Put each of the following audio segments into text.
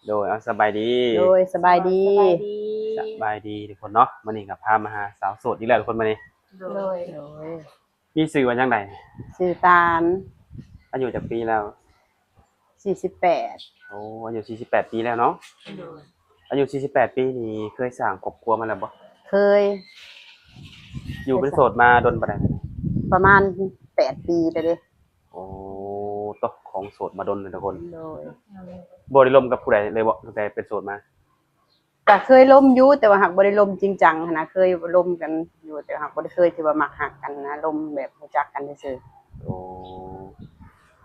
ໂດຍ ເອົາ ສະບາຍດີ. ໂດຍ ສະບາຍດີ. ສະບາຍດີ. ສະບາຍດີທຸກຄົນເນາະ. ມື້ນີ້ກໍພາມາຫາສາວໂສດອີກແລ້ວທຸກຄົນມື້ນີ້. ໂດຍ. ໂດຍ. ມີຊື່ວ່າຫຍັງໃດ? ຊື່ຕານ. ອາຍຸຈັກປີແລ້ວ? ສີ່ສິບແປດ. ໂອ້ ອາຍຸສີ່ສິບແປດປີແລ້ວເນາະ. ໂດຍ. ອາຍຸສີ່ສິບແປດປີນີ້ເຄີຍສ້າງຄອບຄົວມາແລ້ວບໍ່? ເຄີຍ. ຢູ່ເປັນໂສດມາດົນປານໃດ? ປະມານແປດປີແລ້ວເດ້. ໂອ້ ໂຕະ ຄອງໂສດມາດົນແລ້ວທຸກຄົນ. ໂດຍ. ບໍ່ໄດ້ລົມກັບຜູ້ໃດເລີຍບໍ່ ຕັ້ງແຕ່ເປັນໂສດມາ? ກະເຄີຍລົມຢູ່ ແຕ່ວ່າຫາກບໍ່ໄດ້ລົມຈິງຈັງຫັ້ນນະ, ເຄີຍລົມກັນຢູ່ ແຕ່ຫາກບໍ່ໄດ້ເຄີຍທີ່ວ່າມັກຮັກກັນນະ, ລົມແບບຮູ້ຈັກກັນຊື່ໆ. ໂອ້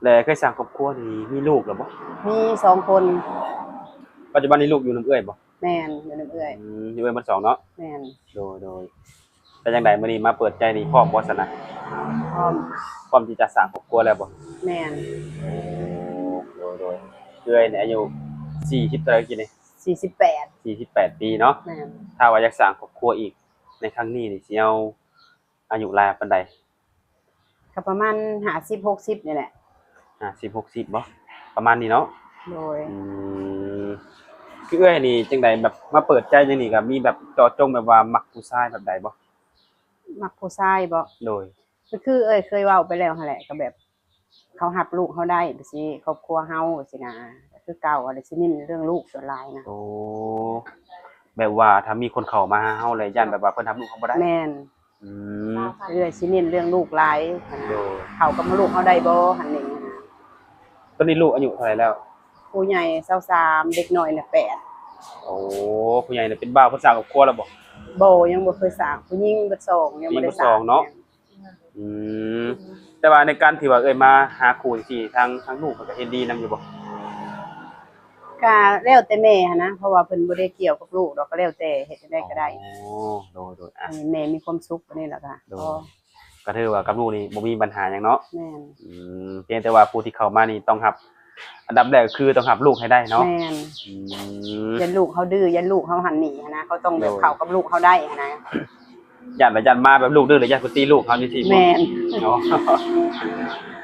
ແລະເຄີຍສ້າງຄອບຄົວນີ້ມີລູກແລ້ວບໍ່? ມີສອງຄົນ. ປັດຈຸບັນນີ້ລູກຢູ່ນຳເອື້ອຍບໍ່? ແມ່ນ ຢູ່ນຳເອື້ອຍ. ອືມ ຢູ່ເອື້ອຍໝົດສອງເນາະ. ແມ່ນ. ໂດຍ ໂດຍ. ເປັນຈັ່ງໃດມື້ນີ້ມາເປີດໃຈນີ້ ພ້ອມບໍ່ຊັ້ນນະ? ພ້ອມ. ພ້ອມທີ່ຈະສ້າງຄອບຄົວແລ້ວບໍ່? ແມ່ນ. ໂດຍ ໂດຍ. ເອື້ອຍນີ້ອາຍຸສີ່ສິບເທົ່າໃດກີ້ນີ້? ສີ່ສິບແປດ. ສີ່ສິບແປດປີເນາະ. ແມ່ນ. ຖ້າວ່າຢາກສ້າງຄອບຄົວອີກໃນຄັ້ງນີ້ນີ້ ຊິເອົາອາຍຸຫຼາຍປານໃດ? ກໍປະມານຫ້າສິບ ຫົກສິບນີ້ແຫຼະ. ຫ້າສິບ ຫົກສິບບໍ່? ປະມານນີ້ເນາະ. ໂດຍ. ອືມ ຄືເອື້ອຍນີ້ຈັ່ງໃດ ແບບມາເປີດໃຈຈັ່ງນີ້ ກໍມີແບບເຈາະຈົງແບບວ່າມັກຜູ້ຊາຍແບບໃດບໍ່? ມັກຜູ້ຊາຍບໍ່? ໂດຍ. ກໍຄືເອື້ອຍເຄີຍເວົ້າໄປແລ້ວຫັ້ນແຫຼະ ກໍແບບເຂົາຮັບລູກເຮົາໄດ້ ແບບຊີ້ ຄອບຄົວເຮົາ ແບບຊີ້ນະ ກໍຄືເກົ່າຫັ້ນແຫຼະ ຊິເນັ້ນເລື່ອງລູກສ່ວນຫຼາຍນະ. ໂອ້ ແບບວ່າຖ້າມີຄົນເຂົ້າມາຫາເຮົາແລ້ວ ຢ້ານແບບວ່າເພິ່ນຮັບລູກເຮົາບໍ່ໄດ້. ແມ່ນ. ອືມ ເອື້ອຍຊິເນັ້ນເລື່ອງລູກຫຼາຍ. ໂດຍ. ເຂົ້າກັບລູກເຮົາໄດ້ບໍ່ຫັ້ນນີ້. ຕອນນີ້ລູກອາຍຸເທົ່າໃດແລ້ວ? ຜູ້ໃຫຍ່ຊາວສາມ ເດັກນ້ອຍນະແປດ. ໂອ້ ຜູ້ໃຫຍ່ນະເປັນບ່າວ ເພິ່ນສ້າງຄອບຄົວແລ້ວບໍ່? ບໍ່ ຍັງບໍ່ເຄີຍສ້າງ. ຜູ້ຍິງເບິດສອງ ຍັງບໍ່ໄດ້ສ້າງ. ຜູ້ຍິງເບິດສອງເນາະ. ແມ່ນ. ອືມ ແຕ່ວ່າໃນການທີ່ວ່າເອື້ອຍມາຫາຄູ່ຈັ່ງຊີ້ ທາງ ທາງລູກເພິ່ນກໍເຫັນດີນຳຢູ່ບໍ່? ກະແລ້ວແຕ່ແມ່ຫັ້ນນະ ເພາະວ່າເພິ່ນບໍ່ໄດ້ກ່ຽວກັບລູກດອກ ກໍແລ້ວແຕ່ ເຮັດຈັ່ງໃດກໍໄດ້. ອໍ ໂດຍໆ. ອາ ໃຫ້ແມ່ມີຄວາມສຸກປານນີ້ແລ້ວກະ ໂດຍ ກໍຖືວ່າກັບລູກນີ້ບໍ່ມີບັນຫາຫຍັງເນາະ. ແມ່ນ. ອືມ ພຽງແຕ່ວ່າຜູ້ທີ່ເຂົ້າມານີ້ຕ້ອງຮັບ ອັນດັບແລກກໍຄືຕ້ອງຮັບລູກໃຫ້ໄດ້ເນາະ. ແມ່ນ. ອືມ ຢ້ານລູກເຮົາດື້ ຢ້ານລູກເຮົາຫັ້ນນີ້ຫັ້ນນະ ເຮົາຕ້ອງແບບ ໂດຍ ເຂົ້າກັບລູກເຮົາໄດ້ຫັ້ນນະ. ຢ້ານລະຢ້ານມາແບບລູກດື້ ລະຢ້ານເພິ່ນຕີລູກເຮົາຈັ່ງຊີ້. ແມ່ນ. ເນາະ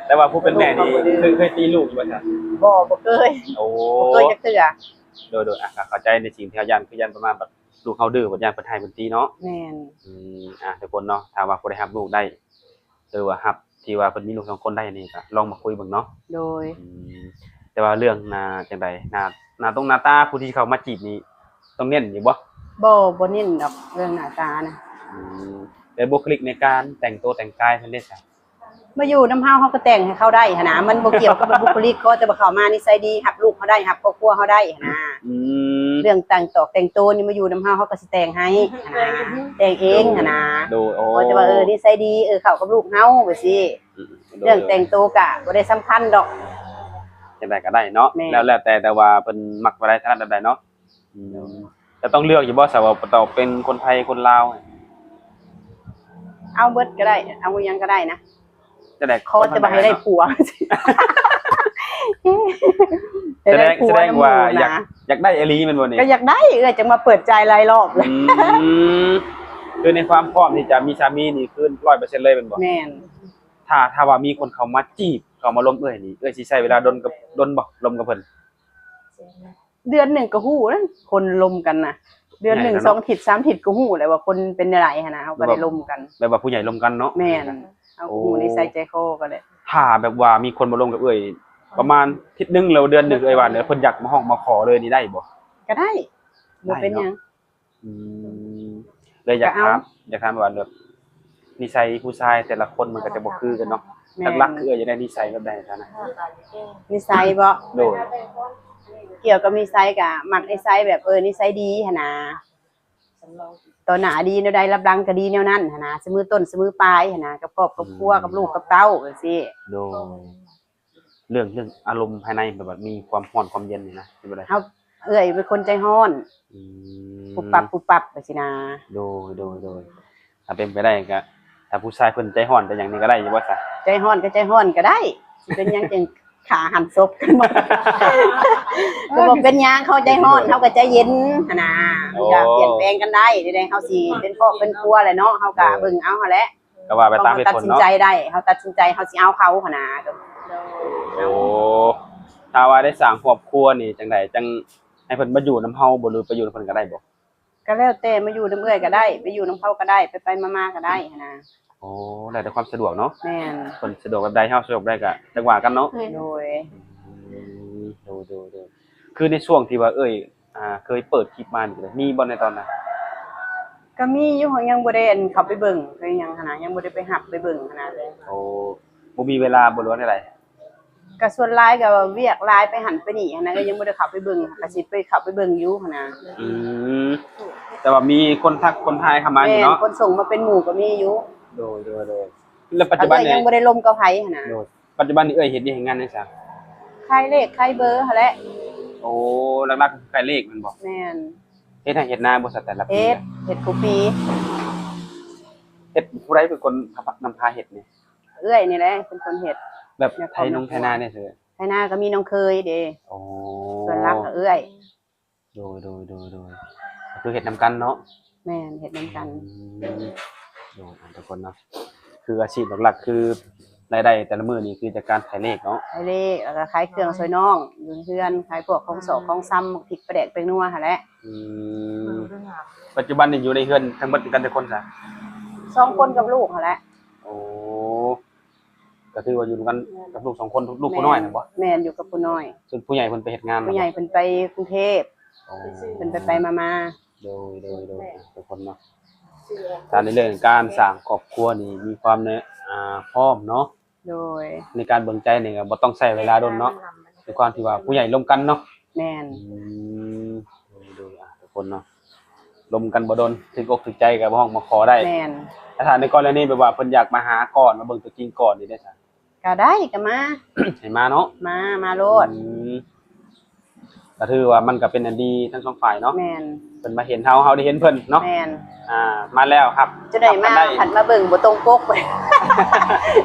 ແຕ່ວ່າຜູ້ເປັນແມ່ນີ້ເຄີຍ ເຄີຍຕີລູກຢູ່ບໍ່ຊະ? ບໍ່ ບໍ່ເຄີຍ. ໂອ້ ບໍ່ເຄີຍຈັກເທື່ອ. ໂດຍໆ. ອ່ະ ກໍເຂົ້າໃຈໃນສິ່ງທີ່ເຮົາຢ້ານ ຄືຢ້ານປະມານແບບລູກເຮົາດື້ ບັດຢ້ານເພິ່ນໄຫ້ເພິ່ນຕີເນາະ. ແມ່ນ. ອືມ ອ່ະ ທຸກຄົນເນາະ ຖ້າວ່າຜູ້ໃດຮັບລູກໄດ້ ຫຼືວ່າຮັບທີ່ວ່າເພິ່ນມີລູກສອງຄົນໄດ້ນີ້ ກໍລອງມາຄຸຍເບິ່ງເນາະ. ໂດຍ. ອືມ ແຕ່ວ່າເລື່ອງໜ້າຈັ່ງໃດ ໜ້າ ໜ້າຕົງໜ້າຕາ ຜູ້ທີ່ເຂົ້າມາຈີບນີ້ຕ້ອງເນັ້ນຢູ່ບໍ່? ບໍ່ ບໍ່ເນັ້ນດອກເລື່ອງໜ້າຕານະ. ອືມ ແຕ່ບຸກຄະລິກໃນການແຕ່ງໂຕແຕ່ງກາຍເພິ່ນເດ້ຊະ? ມາຢູ່ນຳເຮົາ ເຮົາກໍແຕ່ງໃຫ້ເຂົາໄດ້ຫັ້ນນະ ມັນບໍ່ກ່ຽວກັບບຸກຄະລິກ ຂໍແຕ່ວ່າເຂົ້າມານິໄສດີ ຮັບລູກເຮົາໄດ້ ຮັບຄອບຄົວເຮົາໄດ້ຫັ້ນນະ. ອືມ ເລື່ອງແຕ່ງຕອກແຕ່ງໂຕນີ້ ມາຢູ່ນຳເຮົາ ເຮົາກໍຊິແຕ່ງໃຫ້ຫັ້ນນະ ແຕ່ງເອງຫັ້ນນະ. ໂດຍ. ອໍ ຂໍແຕ່ວ່າ ເອີ ນິໄສດີ ເອີ ເຂົ້າກັບລູກເຮົາ ແບບຊີ້. ອືມ ໂດຍ. ເລື່ອງແຕ່ງໂຕກະບໍ່ໄດ້ສຳຄັນດອກ ຈັ່ງໃດກໍໄດ້ເນາະ. ແມ່ນ. ແລ້ວ ແລ້ວແຕ່ ແຕ່ວ່າເພິ່ນມັກແບບໃດ ຖະໜັດແບບໃດເນາະ. ອືມ ແຕ່ຕ້ອງເລືອກຢູ່ບໍ່ຊະ ວ່າຕ້ອງເປັນຄົນໄທຄົນລາວ? ເອົາເບິດກໍໄດ້ ເອົາຫຍັງກໍໄດ້ນະ. ຈັ່ງໃດ ຂໍແຕ່ວ່າໃຫ້ໄດ້ຜົວ. ສະແດງ ສະແດງວ່າຢາກ ຢາກໄດ້ອີ່ຫຼີແມ່ນບໍ່ນີ້? ກໍຢາກໄດ້ ເອື້ອຍຈັ່ງມາເປີດໃຈຫຼາຍລອບແລ້ວ. ອືມ ຄືໃນຄວາມພ້ອມທີ່ຈະມີສາມີນີ້ຄືຮ້ອຍເປີເຊັນເລີຍແມ່ນບໍ່? ແມ່ນ. ຖ້າ ຖ້າວ່າມີຄົນເຂົ້າມາຈີບ ເຂົ້າມາລົມເອື້ອຍນີ້ ເອື້ອຍຊິໃຊ້ເວລາດົນກັບ ດົນບໍ່ ລົມກັບເພິ່ນ? ເດືອນໜຶ່ງກໍຮູ້ນະ ຄົນລົມກັນນະ ເດືອນໜຶ່ງ ສອງທິດ ສາມທິດກໍຮູ້ແລ້ວວ່າຄົນເປັນແນວໃດຫັ້ນນະ ເຮົາກໍໄດ້ລົມກັນ ແບບວ່າຜູ້ໃຫຍ່ລົມກັນເນາະ. ແມ່ນ. ເຮົາກໍຮູ້ນິໄສໃຈຄໍກັນແຫຼະ. ຖ້າແບບວ່າມີຄົນມາລົມກັບເອື້ອຍປະມານທິດໜຶ່ງ ຫຼືວ່າເດືອນໜຶ່ງ ເອື້ອຍວ່າເພິ່ນຢາກມາຮ້ອງມາຂໍເລີຍນີ້ໄດ້ບໍ່? ກໍໄດ້ ບໍ່ເປັນຫຍັງ. ອືມ ເລີຍຢາກຖາມ ຢາກຖາມວ່າແບບນິໄສຜູ້ຊາຍແຕ່ລະຄົນມັນກໍຈະບໍ່ຄືກັນເນາະ. ແມ່ນ. ຫຼັກໆຄືເອື້ອຍຢາກໄດ້ນິໄສແບບໃດຊັ້ນນະ? ນິໄສບໍ? ໂດຍ. ກ່ຽວກັບນິໄສກະມັກນິໄສແບບ ເອີ ນິໄສດີຫັ້ນນະ ຕໍ່ໜ້າດີແນວໃດ ລັບຫຼັງກໍດີແນວນັ້ນຫັ້ນນະ ສະເໝີຕົ້ນສະເໝີປາຍຫັ້ນນະ ກັບຄອບກັບຄົວ ອືມ ກັບລູກກັບເຕົ້າຈັ່ງຊີ້. ໂດຍ. ເລື່ອງ ເລື່ອງອາລົມພາຍໃນ ແບບວ່າມີຄວາມຮ້ອນຄວາມເຢັນນີ້ນະ ເປັນແບບໃດ? ເຮົາ ເອື້ອຍເປັນຄົນໃຈຮ້ອນ. ອືມ ປຸບປັບ ປຸບປັບ ແບບຊີ້ນະ. ໂດຍ ໂດຍ ໂດຍ. ຖ້າເປັນໄປໄດ້ກໍ ຖ້າຜູ້ຊາຍເພິ່ນໃຈຮ້ອນ ໃຈຫຍັງນີ້ກໍໄດ້ຢູ່ບໍ່ຊະ? ໃຈຮ້ອນກໍໃຈຮ້ອນກໍໄດ້ ຊິເປັນຫຍັງຈັ່ງຂ້າຫັນສົບກັນບໍ່? ກໍບໍ່ເປັນຫຍັງ ເຂົາໃຈຮ້ອນ ເຮົາກໍໃຈເຢັນຫັ້ນນະ ມັນກໍປ່ຽນແປງກັນໄດ້. ໂອ້ ໃດໆ ເຮົາຊິເປັນຄອບເປັນຄົວແຫຼະເນາະ ເຮົາກໍເບິ່ງເອົາຫັ້ນແຫຼະ. ກໍວ່າໄປຕາມເຫດຜົນເນາະ ເຮົາຕັດສິນໃຈໄດ້ ເຮົາຕັດສິນໃຈເຮົາຊິເອົາເຂົາຫັ້ນນະ. ໂອ້ ຖ້າວ່າໄດ້ສ້າງຄອບຄົວນີ້ ຈັ່ງໃດຈັ່ງ ໃຫ້ເພິ່ນມາຢູ່ນຳເຮົາບໍ່ ຫຼືໄປຢູ່ນຳເພິ່ນກໍໄດ້ບໍ່? ກໍແລ້ວແຕ່ ມາຢູ່ນຳເອື້ອຍກໍໄດ້ ໄປຢູ່ນຳເຂົາກໍໄດ້ ໄປໆມາໆກໍໄດ້ຫັ້ນນະ. ໂອ້ ແລ້ວແຕ່ຄວາມສະດວກເນາະ. ແມ່ນ. ເພິ່ນສະດວກແບບໃດ ເຮົາສະດວກແບບໃດກໍຈັ່ງວ່າກັນເນາະ. ໂດຍ. ອືມ ໂດຍໆໆ. ຄືໃນຊ່ວງທີ່ວ່າເອື້ອຍ ອ່າ ເຄີຍເປີດຄລິບມານີ້ ມີບໍ່ໃນຕອນນັ້ນ? ກໍມີຢູ່ ຍັງບໍ່ໄດ້ ອັນ ເຂົ້າໄປເບິ່ງ ຄືຫຍັງຫັ້ນນະ ຍັງບໍ່ໄດ້ໄປຮັບໄປເບິ່ງຫັ້ນນະ. ໂອ້ ບໍ່ມີເວລາບໍ່ ຫຼືວ່າແນວໃດ? ກໍສ່ວນຫຼາຍກໍວຽກຫຼາຍ ໄປຫັ້ນໄປນີ້ຫັ້ນນະ ກໍຍັງບໍ່ໄດ້ເຂົ້າໄປເບິ່ງ ກໍຊິໄປເຂົ້າໄປເບິ່ງຢູ່ຫັ້ນນະ. ອືມ ແຕ່ວ່າມີຄົນທັກຄົນທາຍເຂົ້າມາຢູ່ເນາະ. ແມ່ນ ຄົນສົ່ງມາເປັນໝູ່ກໍມີຢູ່. ໂດຍໆໆ. ແລ້ວປັດຈຸບັນນີ້ຍັງບໍ່ໄດ້ລົມກັບໃຜຫັ້ນນະ. ໂດຍ. ປັດຈຸບັນນີ້ເອື້ອຍເຮັດວຽກເຮັດງານຫຍັງຊະ? ຂາຍເລກຂາຍເບີຫັ້ນແຫຼະ. ໂອ້ ຫຼັກໆຂາຍເລກແມ່ນບໍ່? ແມ່ນ. ເຮັດໄຮ່ເຮັດນາບໍ່ຊະແຕ່ລະປີ? ເຮັດ ເຮັດຄູ່ປີ. ເຮັດ ຜູ້ໃດເປັນຄົນນຳພາເຮັດນີ້? ເອື້ອຍນີ້ແຫຼະເປັນຄົນເຮັດ. ແບບໄຖນົງໄຖນານີ້ຊະ? ໄຖນາກໍມີນ້ອງເຂີຍເດ້. ໂອ້ ສ່ວນຫຼັກກໍເອື້ອຍ. ໂດຍໆໆໆ. ກໍຄືເຮັດນຳກັນເນາະ. ແມ່ນ ເຮັດນຳກັນ. ອືມ ໂດຍ ອ່າ ທຸກຄົນເນາະ ຄືອາຊີບຫຼັກໆ ຄືລາຍໄດ້ແຕ່ລະມື້ນີ້ຄືຈາກການຂາຍເລກເນາະ. ຂາຍເລກ ແລ້ວກໍຂາຍເຄື່ອງຊ່ວຍນ້ອງຢູ່ເຮືອນ ຂາຍພວກຂອງສອກຂອງຊຳ ໝາກພິກ ປາແດກ ແປ້ງນົວຫັ້ນແຫຼະ. ອືມ ປັດຈຸບັນນີ້ຢູ່ໃນເຮືອນທັງໝົດກັນຈັກຄົນຊະ? ສອງຄົນກັບລູກຫັ້ນແຫຼະ. ໂອ້ ກໍຖືວ່າຢູ່ນຳກັນກັບລູກສອງຄົນ. ລູກຜູ້ນ້ອຍນັ້ນບໍ່? ແມ່ນ ຢູ່ກັບຜູ້ນ້ອຍ. ສ່ວນຜູ້ໃຫຍ່ເພິ່ນໄປເຮັດງານແລ້ວບໍ່? ຜູ້ໃຫຍ່ເພິ່ນໄປກຸງເທບ. ອໍ ເພິ່ນໄປໆມາໆ. ໂດຍໆໆ ທຸກຄົນເນາະ. ຖ້າໃນເລື່ອງການສ້າງຄອບຄົວນີ້ມີຄວາມ ອ່າ ພ້ອມເນາະ. ໂດຍ. ໃນການເບິ່ງໃຈນີ້ກໍບໍ່ຕ້ອງໃຊ້ເວລາດົນເນາະ ດ້ວຍຄວາມທີ່ວ່າຜູ້ໃຫຍ່ລົມກັນເນາະ. ແມ່ນ. ອືມ ໂດຍໆ ອ່າ ທຸກຄົນເນາະ ລົມກັນບໍ່ດົນ ຖືກອົກຖືກໃຈກໍມາຮ້ອງມາຂໍໄດ້. ແມ່ນ. ແຕ່ຖ້າໃນກໍລະນີແບບວ່າເພິ່ນຢາກມາຫາກ່ອນ ມາເບິ່ງຕົວຈິງກ່ອນນີ້ເດ້ຊະ? ກໍໄດ້ ກໍມາ ໃຫ້ມາເນາະ. ມາ ມາໂລດ. ອືມ ກໍຖືວ່າມັນກໍເປັນອັນດີທັງສອງຝ່າຍເນາະ. ແມ່ນ. ເພິ່ນມາເຫັນເຮົາ ເຮົາໄດ້ເຫັນເພິ່ນເນາະ. ແມ່ນ. ອ່າ ມາແລ້ວ ຮັບ ຈະໄດ້ມາ ຮັບກັນໄດ້ ພັດມາເບິ່ງບໍ່ຕົງປົກ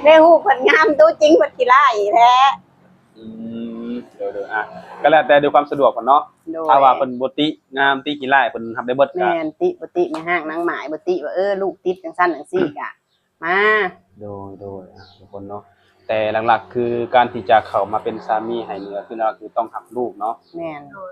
ໃນຮູບເພິ່ນງາມ ຕົວຈິງເພິ່ນຂີ້ຮ້າຍແທ້. ອືມ ໂດຍໆ ອ່າ ກໍແລ້ວແຕ່ດ້ວຍຄວາມສະດວກເພິ່ນເນາະ. ໂດຍ. ຖ້າວ່າເພິ່ນບໍ່ຕິງາມ ຕິຂີ້ຮ້າຍ ເພິ່ນຮັບໄດ້ເບິດ. ແມ່ນ. ຕິບໍ່ຕິ ແມ່ຮ້າງນາງໝ້າຍບໍ່ຕິວ່າ ເອີ ລູກຕິດຈັ່ງຊັ້ນຈັ່ງຊີ້ກະ ມາ. ໂດຍໆ ອ່າ ທຸກຄົນເນາະ ແຕ່ຫຼັກໆ ຄືການທີ່ຈະເຂົ້າມາເປັນສາມີໃຫ້ນີ້ ກໍຄືຫຼັກໆ ຄືຕ້ອງຮັກລູກເນາະ. ແມ່ນ. ອື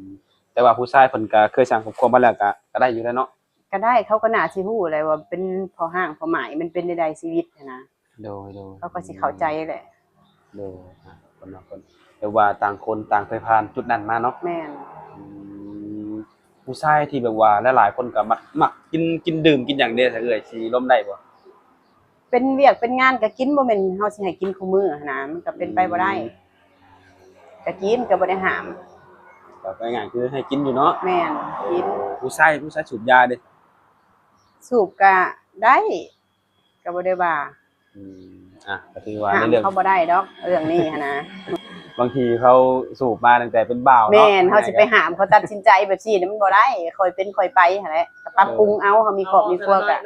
ມ ແຕ່ວ່າຜູ້ຊາຍເພິ່ນກໍເຄີຍສ້າງຄອບຄົວມາແລ້ວ ກໍ ກໍໄດ້ຢູ່ແລ້ວເນາະ. ກໍໄດ້ ເຂົາກໍໜ້າຊິຮູ້ແຫຼະວ່າເປັນພໍ່ຮ້າງພໍ່ໝ້າຍ ມັນເປັນແນວໃດຊີວິດຫັ້ນນະ. ໂດຍໆ ເຂົາກໍຊິເຂົ້າໃຈແຫຼະ. ໂດຍ ອ່າ ຄົນລະຄົນ ແຕ່ວ່າຕ່າງຄົນຕ່າງເຄີຍຜ່ານຈຸດນັ້ນມາເນາະ. ແມ່ນ. ອືມ ຜູ້ຊາຍທີ່ແບບວ່າຫຼາຍໆຄົນກໍມັກ ມັກກິນ ກິນດື່ມກິນຫຍັງເດ້ ເອື້ອຍຊິລົມໄດ້ບໍ່? ເປັນວຽກເປັນງານກໍກິນ ບໍ່ແມ່ນເຮົາຊິໃຫ້ກິນຄູ່ມື້ຫັ້ນນະ ມັນກໍເປັນໄປບໍ່ໄດ້. ອືມ ກໍກິນ ກໍບໍ່ໄດ້ຫ້າມ. ກໍງ່າຍໆ ຄືໃຫ້ກິນຢູ່ເນາະ. ແມ່ນ ກິນ. ຜູ້ຊາຍ ຜູ້ຊາຍສູບຢາເດ້? ສູບກໍໄດ້ ກໍບໍ່ໄດ້ວ່າ. ອືມ ອ່ະ ກໍຖືວ່າໃນເລື່ອງ ຫ້າມເຂົາບໍ່ໄດ້ດອກ ເລື່ອງນີ້ຫັ້ນນະ. ບາງທີເຂົາສູບມາຕັ້ງແຕ່ເປັນບ່າວເນາະ. ແມ່ນ ເຮົາຊິໄປຫ້າມເຂົາຕັດສິນໃຈແບບຊີ້ມັນບໍ່ໄດ້ ຄ່ອຍເປັນຄ່ອຍໄປຫັ້ນແຫຼະ ກໍປັບປຸງເອົາ. ເຮົາມີຄອບມີຄົວກໍ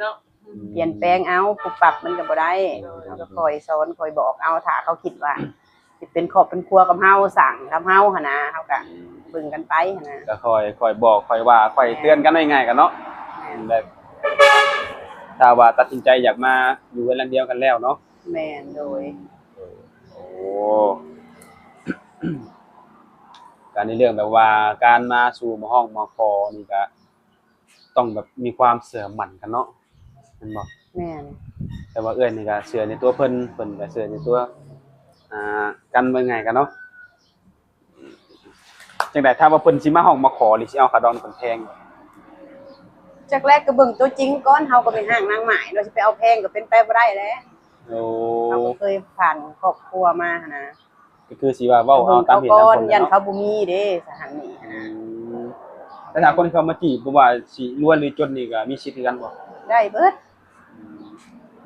ອືມ ປ່ຽນແປງເອົາ ປຸບປັບມັນກໍບໍ່ໄດ້. ໂດຍ ເຮົາກໍຄ່ອຍສອນຄ່ອຍບອກເອົາ ຖ້າເຂົາຄິດວ່າ ຊິເປັນຄອບເປັນຄົວກັບເຮົາ ສ້າງກັບເຮົາຫັ້ນນະ ເຮົາກະ ອືມ ເບິ່ງກັນໄປຫັ້ນນະ ກໍຄ່ອຍ ຄ່ອຍບອກ ຄ່ອຍວ່າ ຄ່ອຍເຕືອນກັນ ແມ່ນ ວ່າງ່າຍໆກັນເນາະ. ແມ່ນ. ແບບ ຖ້າວ່າຕັດສິນໃຈຢາກມາຢູ່ເຮືອນຫຼັງດຽວກັນແລ້ວເນາະ. ແມ່ນ. ໂດຍ. ໂອ້ ການໃນເລື່ອງແບບວ່າ ການມາສູ່ມາຮ້ອງມາຂໍນີ້ກະ ຕ້ອງແບບມີຄວາມເຊື່ອໝັ້ນກັນເນາະ ແມ່ນບໍ່? ແມ່ນ. ແຕ່ວ່າເອື້ອຍນີ້ກໍເຊື່ອໃນຕົວເພິ່ນ ເພິ່ນກໍເຊື່ອໃນຕົວ ອ່າ ກັນ ວ່າງ່າຍກັນເນາະ. ຈັ່ງໃດ ຖ້າວ່າເພິ່ນຊິມາຮ້ອງມາຂໍນີ້ ຊິເອົາຄ່າດອງເພິ່ນແພງບໍ່? ຈັກແລະ ກໍເບິ່ງຕົວຈິງກ່ອນ ເຮົາກໍແມ່ນຮ້າງນາງໝ້າຍເນາະ ຊິໄປເອົາແພງກໍເປັນໄປບໍ່ໄດ້ແຫຼະ. ໂອ້ ເຮົາກໍເຄີຍຜ່ານຄອບຄົວມາຫັ້ນນະ. ກໍຄືຊິວ່າເວົ້າເອົາຕາມເຫດຕາມຜົນແຫຼະເນາະ ຢ້ານເຂົາບໍ່ມີເດ້ ສະຫານນີ້. ອືມ ແຕ່ຖ້າຄົນທີ່ເຂົາມາຈີບ ບໍ່ວ່າຊິລວຍຫຼືຈົນນີ້ກໍມີສິດຄືກັນບໍ່? ໄດ້ເບິດ. ອື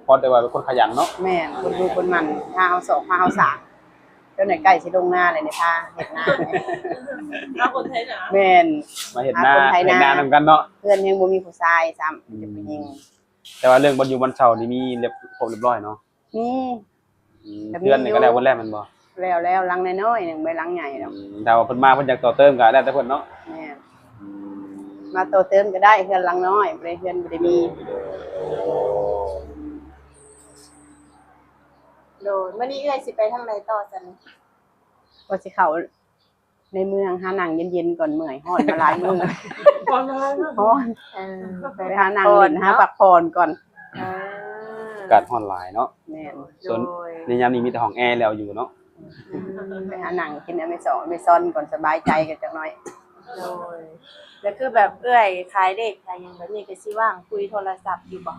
ມ ພໍແຕ່ວ່າເປັນຄົນຂະຫຍັນເນາະ. ແມ່ນ ຄົນດຸຄົນໝັ່ນ ພາເຮົາຊອກ ພາເຮົາສ້າງ. ເຈົ້າໜ້າຍໃກ້ຊິລົງນາແລ້ວນີ້ ພາເຮັດນາ. ພາຄົນໄຖນາ. ແມ່ນ ມາເຮັດນາ ເຮັດນານຳກັນເນາະ. ເຮືອນຍັງບໍ່ມີຜູ້ຊາຍຊ້ຳ ອືມ ມີແຕ່ຜູ້ຍິງ. ແຕ່ວ່າເລື່ອງບ່ອນຢູ່ບ່ອນເຊົ່ານີ້ມີລຽບ ຄົບລຽບຮ້ອຍເນາະ? ມີ. ອືມ ກໍມີ ເຮືອນນີ້ກໍແລ້ວ ຢູ່ ເບິດແລ້ວແມ່ນບໍ່? ແລ້ວແລ້ວ ຫຼັງນ້ອຍໆໜຶ່ງ ບໍ່ໄດ້ຫຼັງໃຫຍ່ດອກ. ອືມ ຖ້າວ່າເພິ່ນມາ ເພິ່ນຢາກຕໍ່ເຕີມກໍແລ້ວແຕ່ເພິ່ນເນາະ. ແມ່ນ. ອືມ ມາຕໍ່ເຕີມກໍໄດ້ ເຮືອນຫຼັງນ້ອຍ ບໍ່ໄດ້ ເຮືອນບໍ່ໄດ້ມີ. ໂດຍ ໂດຍ ໂດຍ. ມື້ນີ້ເອື້ອຍຊິໄປທາງໃດຕໍ່ຊັ້ນ? ວ່າຊິເຂົ້າ ໃນເມືອງ ຫານັ່ງເຢັນໆກ່ອນ ເມື່ອຍ ຮ້ອນມາຫຼາຍມື້ ຮ້ອນມາຫຼາຍເນາະ ຮ້ອນ ເອີ ໄປຫານັ່ງຫຼິ້ນ ຫາພັກຜ່ອນກ່ອນ ເອີ ອາກາດຮ້ອນຫຼາຍເນາະ ແມ່ນ ສ່ວນ ໂດຍ ໃນຍາມນີ້ມີແຕ່ຫ້ອງແອແລ້ວຢູ່ເນາະ ອືມ ໄປຫານັ່ງກິນອາເມຊອງ ອາເມຊອນກ່ອນ ສະບາຍໃຈກັນຈັກໜ້ອຍ ໂດຍ ແລ້ວຄືແບບເອື້ອຍຂາຍເລກຂາຍຫຍັງແບບນີ້ ກໍຊິວ່າງຄຸຍໂທລະສັບຢູ່ບໍ່?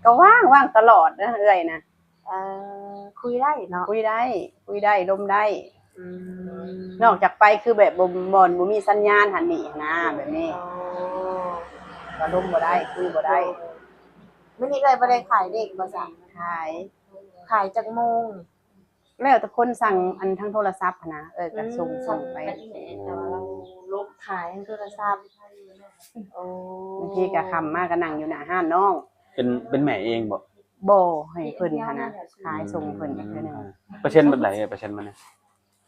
ກໍວ່າງ ວ່າງຕະຫຼອດນະເອື້ອຍນະ ເອີ ຄຸຍໄດ້ເນາະ ຄຸຍໄດ້ ຄຸຍໄດ້ ລົມໄດ້ ອືມ ນອກຈາກໄປຄືແບບບໍ່ ບ່ອນບໍ່ມີສັນຍານຫັ້ນນີ້ນະ ແບບນີ້ ອໍ ກໍລົມບໍ່ໄດ້ ຄຸຍບໍ່ໄດ້ ໂດຍ ມື້ນີ້ເອື້ອຍບໍ່ໄດ້ຂາຍເລກບໍ່ຊະ? ຂາຍ ຂາຍຈັກໂມງ? ແລ້ວແຕ່ຄົນສັ່ງ ອັນທາງໂທລະສັບຫັ້ນນະ ເອີ ກໍສົ່ງ ອືມ ສົ່ງໄປ ແຕ່ວ່າເຮົາລົບຂາຍທາງໂທລະສັບ ໂອ້ ບາງທີກໍຄ່ຳມາກໍນັ່ງຢູ່ໜ້າຮ້ານນ້ອງ ເປັນ ເປັນແມ່ເອງບໍ່? ບໍ່ ໃຫ້ເພິ່ນຫັ້ນນະ ຂາຍສົ່ງເພິ່ນອີກເທື່ອໜຶ່ງ ເປີເຊັນແບບໃດເອີຍ ເປີເຊັນມັນນະ?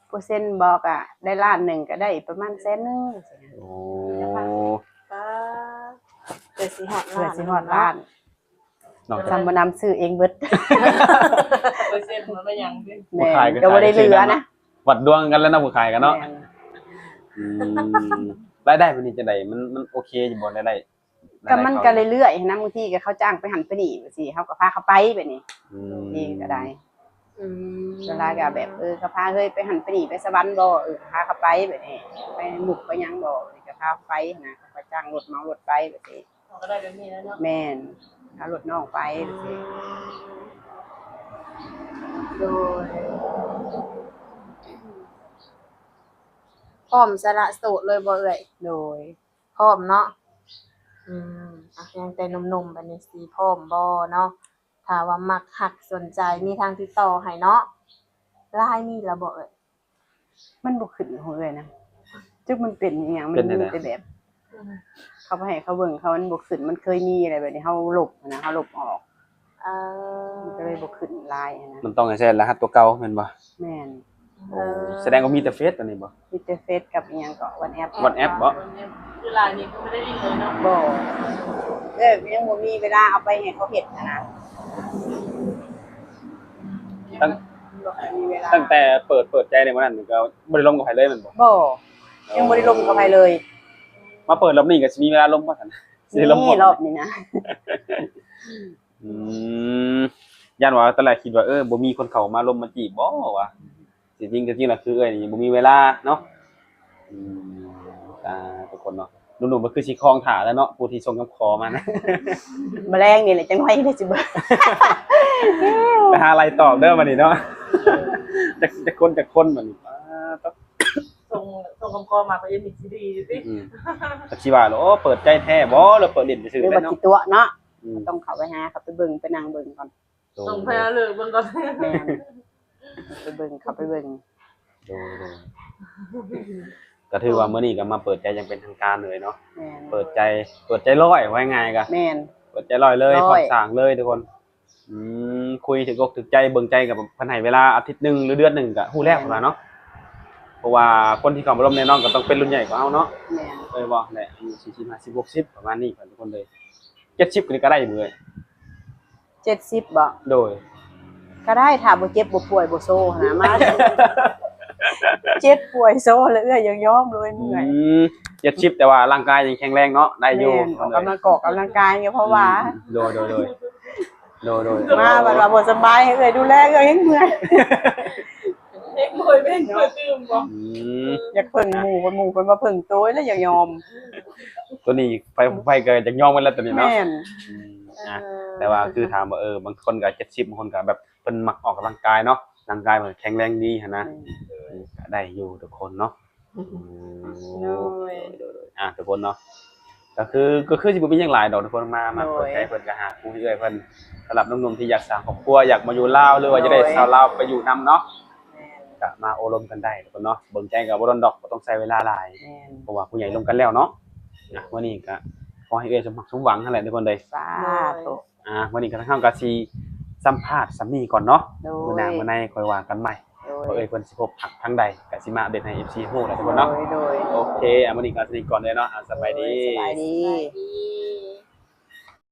ເປີເຊັນບໍ່ ກະໄດ້ລ້ານໜຶ່ງ ກະໄດ້ປະມານແສນໜຶ່ງ ໂອ້ ເກືອບຊິຮອດລ້ານ ເກືອບຊິຮອດລ້ານ ເນາະ ນອກຈາກ ຈຳບໍ່ນຳຊື້ເອງເບິດ ເປີເຊັນມັນບໍ່ຫຍັງຕິ ແມ່ນ ຜູ້ຂາຍກໍ ກໍບໍ່ໄດ້ເຫຼືອນະ ວັດດວງກັນແລ້ວເນາະ ຜູ້ຂາຍກັນເນາະ ແມ່ນ ອືມ ລາຍໄດ້ມື້ນີ້ຈັ່ງໃດ ມັນ ມັນໂອເຄຢູ່ບໍ່ ລາຍໄດ້? ກໍມັນກໍເລື້ອຍໆຫັ້ນນະ ບາງທີກໍເຂົາຈ້າງໄປຫັ້ນໄປນີ້ ຈັ່ງຊີ້ ເຮົາກໍພາເຂົາໄປແບບນີ້ ອືມ ບາງທີກໍໄດ້ ອືມ ສ່ວນຫຼາຍກໍແບບ ເອີ ເຂົາພາເຮີ້ຍໄປຫັ້ນໄປນີ້ ໄປສະຫວັນບໍ່ ເອີ ກໍພາເຂົາໄປແບບນີ້ ໄປມຸກໄປຫຍັງບໍ່ ກໍພາເຂົາໄປຫັ້ນນະ ເຂົາກໍຈ້າງລົດເໝົາລົດໄປແບບນີ້ ເຮົາກໍໄດ້ແບບນີ້ແຫຼະເນາະ ແມ່ນ ເອົາລົດນ້ອງໄປ ອືມ ໂດຍ ພ້ອມສະຫຼະໂສດເລີຍບໍ່ເອື້ອຍ? ໂດຍ ພ້ອມເນາະ ອືມ ອ່ະ ຍັງແຕ່ໜຸ່ມໆ ບາດນີ້ຊິພ້ອມບໍ່ເນາະ ຖ້າວ່າມັກຮັກສົນໃຈ ມີທາງຕິດຕໍ່ໃຫ້ເນາະ ລາຍມີແລ້ວບໍ່ເອື້ອຍ? ມັນບໍ່ຂຶ້ນຂອງເອື້ອຍນະ ຈັກມັນເປັນອີ່ຫຍັງ ມັນມີແຕ່ແບບ ເຂົາໄປໃຫ້ເຂົາເບິ່ງ ເຂົາມັນບໍ່ຂຶ້ນ ມັນເຄີຍມີແລ້ວ ບາດນີ້ເຮົາລົບຫັ້ນນະ ເຮົາລົບອອກ ເອີ ມັນກໍເລີຍບໍ່ຂຶ້ນຫຼາຍຫັ້ນນະ ມັນຕ້ອງໃຫ້ໃຊ້ລະຫັດຕົວເກົ່າແມ່ນບໍ່? ແມ່ນ ໂອ້ ເອີ ສະແດງວ່າມີແຕ່ເຟສຕອນນີ້ບໍ່? ມີແຕ່ເຟສກັບອີ່ຫຍັງເກາະ ວັອດແອັບ ວັອດແອັບບໍ່? ຄືລາຍນີ້ຄືບໍ່ໄດ້ຫຼິ້ນເລີຍເນາະ ບໍ່ ເອີ ຍັງບໍ່ມີເວລາເອົາໄປໃຫ້ເຂົາເຮັດຫັ້ນນະ ຕັ້ງ ບໍ່ຄ່ອຍມີເວລາ ຕັ້ງແຕ່ເປີດ ເປີດໃຈໃນມື້ນັ້ນກໍບໍ່ໄດ້ລົມກັບໃຜເລີຍແມ່ນບໍ່? ບໍ່ ຍັງບໍ່ໄດ້ລົມກັບໃຜເລີຍ ມາເປີດລອບນີ້ກໍຊິມີເວລາລົມບໍ່ຊັ້ນ? ຊິໄດ້ລົມບໍ່ ນີ້ລອບນີ້ນະ? ອືມ ຢ້ານວ່າຕອນແລກຄິດວ່າ ເອີ ບໍ່ມີຄົນເຂົ້າມາລົມມາຈີບບໍ່ວະ ທີ່ຈິງ ທີ່ຈິງລະຄືເອື້ອຍນີ້ບໍ່ມີເວລາເນາະ ອືມ ອ່າ ທຸກຄົນເນາະ ໜຸ່ມໆ ກໍຄືຊິຄອງຖ້າແລ້ວເນາະ ຜູ້ທີ່ສົ່ງຄຳຂໍມານະ ມື້ແລງນີ້ແຫຼະ ຈັກໜ້ອຍໄດ້ຊິເບິ່ງ ໄປຫາໄລ່ຕອບເດີບັດນີ້ເນາະ ຈັກ ຈັກຄົນ ຈັກຄົນບັດນີ້ ປາດໂທ້ ສົ່ງ ສົ່ງຄຳຂໍມາກໍເອັມ ອີ ຊີ ດີ ຢູ່ຕິ ອືມ ຈັກຊິວ່າ ໂອ້ ເປີດໃຈແທ້ບໍ່ ຫຼືເປີດຫຼິ້ນຊື່ໆ ຫຼືວ່າ ເນາະ ຂີ້ຕົວະເນາະ ອືມ ຕ້ອງເຂົ້າໄປຫາ ເຂົ້າໄປເບິ່ງ ໄປນັ່ງເບິ່ງກ່ອນ ຕ້ອງໄປຫາເລີກເບິ່ງກ່ອນ ແມ່ນ ໄປເບິ່ງ ເຂົ້າໄປເບິ່ງ ໂດຍ ໂດຍ ກໍຖືວ່າມື້ນີ້ກໍມາເປີດໃຈຢ່າງເປັນທາງການເລີຍເນາະ ແມ່ນ ເປີດໃຈ ເປີດໃຈຮ້ອຍ ວ່າງ່າຍໆ ກໍ ແມ່ນ ເປີດໃຈຮ້ອຍເລີຍ ຮ້ອຍ ພ້ອມສ້າງເລີຍທຸກຄົນ ອືມ ຄຸຍຖືກອົກຖືກໃຈ ເບິ່ງໃຈກັບເພິ່ນໃຫ້ເວລາອາທິດໜຶ່ງ ຫຼືເດືອນໜຶ່ງກໍຮູ້ແລ້ວ ແມ່ນ ວ່າເນາະ ເພາະວ່າຄົນທີ່ເຂົ້າມາລົມແນ່ນອນກໍຕ້ອງເປັນລຸ້ນໃຫຍ່ກວ່າເຮົາເນາະ ແມ່ນ ເອີ ບໍ່ແຫຼະ ອາຍຸສີ່ສິບ ຫ້າສິບ ຫົກສິບ ປະມານນີ້ ທຸກຄົນເລີຍ ເຈັດສິບ ກໍໄດ້ເບີຍ ເຈັດສິບບໍ່? ໂດຍ ກໍໄດ້ ຖ້າບໍ່ເຈັບບໍ່ປ່ວຍບໍ່ໂຊຫັ້ນນະ ມາ ເຈັບປ່ວຍໂຊແລ້ວເອື້ອຍຍັງຍອມເລີຍ ເມື່ອຍ ອືມ ເຈັດສິບ ແຕ່ວ່າຮ່າງກາຍຍັງແຂງແຮງເນາະ ໄດ້ຢູ່ ແມ່ນ ອອກກຳລັງ ອອກກຳລັງກາຍກໍເພາະວ່າ ອືມ ໂດຍ ໂດຍ ໂດຍ ໂດຍ ໂດຍ ມາບັດວ່າບໍ່ສະບາຍ ໃຫ້ເອື້ອຍດູແລ ເອື້ອຍແຮງເມື່ອຍ ເຮັດບໍ່ເປັນບໍ່ຕື່ມບໍ່ ອືມ ຢາກເພິ່ງໝູ່ ໝູ່ເພິ່ນວ່າເພິ່ງໂຕແລ້ວຢາກຍອມ ຕົວນີ້ໃຜ ໃຜກໍຢາກຍອມກັນແລ້ວຕົວນີ້ເນາະ ແມ່ນ ອືມ ອ່ະ ເອີ ແຕ່ວ່າຄືຖາມວ່າ ເອີ ບາງຄົນກໍເຈັດສິບ ບາງຄົນກໍແບບ ເພິ່ນມັກອອກກຳລັງກາຍເນາະ ຮ່າງກາຍເພິ່ນແຂງແຮງດີຫັ້ນນະ ອືມ ກໍໄດ້ຢູ່ທຸກຄົນເນາະ ໂດຍ ໂດຍ ອ່າ ທຸກຄົນເນາະ ກໍຄື ກໍຄືຊິບໍ່ມີຫຍັງຫຼາຍດອກທຸກຄົນ ມາ ມາເປີດໃຈເພິ່ນ ກໍຫາຄູ່ໃຫ້ເອື້ອຍເພິ່ນ ສຳລັບໜຸ່ມໆທີ່ຢາກສ້າງຄອບຄົວ ຢາກມາຢູ່ລາວ ຫຼືວ່າຢາກໄດ້ສາວລາວໄປຢູ່ນຳເນາະ ກໍມາໂອ້ລົມກັນໄດ້ທຸກຄົນເນາະ ເບິ່ງໃຈກໍບໍ່ດົນດອກ ບໍ່ຕ້ອງໃຊ້ເວລາຫຼາຍ ເພາະວ່າຜູ້ໃຫຍ່ລົມກັນແລ້ວເນາະ ອ່ະ ມື້ນີ້ກໍຂໍໃຫ້ເອື້ອຍສົມຫວັງຫັ້ນແຫຼະທຸກຄົນເດີ ສາທຸ ອ່າ ມື້ນີ້ກໍທາງເຮົາກໍຊິສຳພາດສ່ຳນີ້ກ່ອນເນາະ ໂດຍ ມື້ໜ້າມື້ໃນຄ່ອຍວ່າກັນໃໝ່ ໂດຍ ວ່າເອື້ອຍເພິ່ນຊິພົບຮັກທາງໃດ ກໍຊິມາອັບເດດໃຫ້ເອັຟຊີຮູ້ແຫຼະທຸກຄົນເນາະ ໂດຍ ໂດຍ ໂອເຄ ອ່າ ມື້ນີ້ກໍສ່ຳນີ້ກ່ອນເດີເນາະ ອ່າ ສະບາຍດີ ໂດຍ ສະບາຍດີ ສະບາຍດີ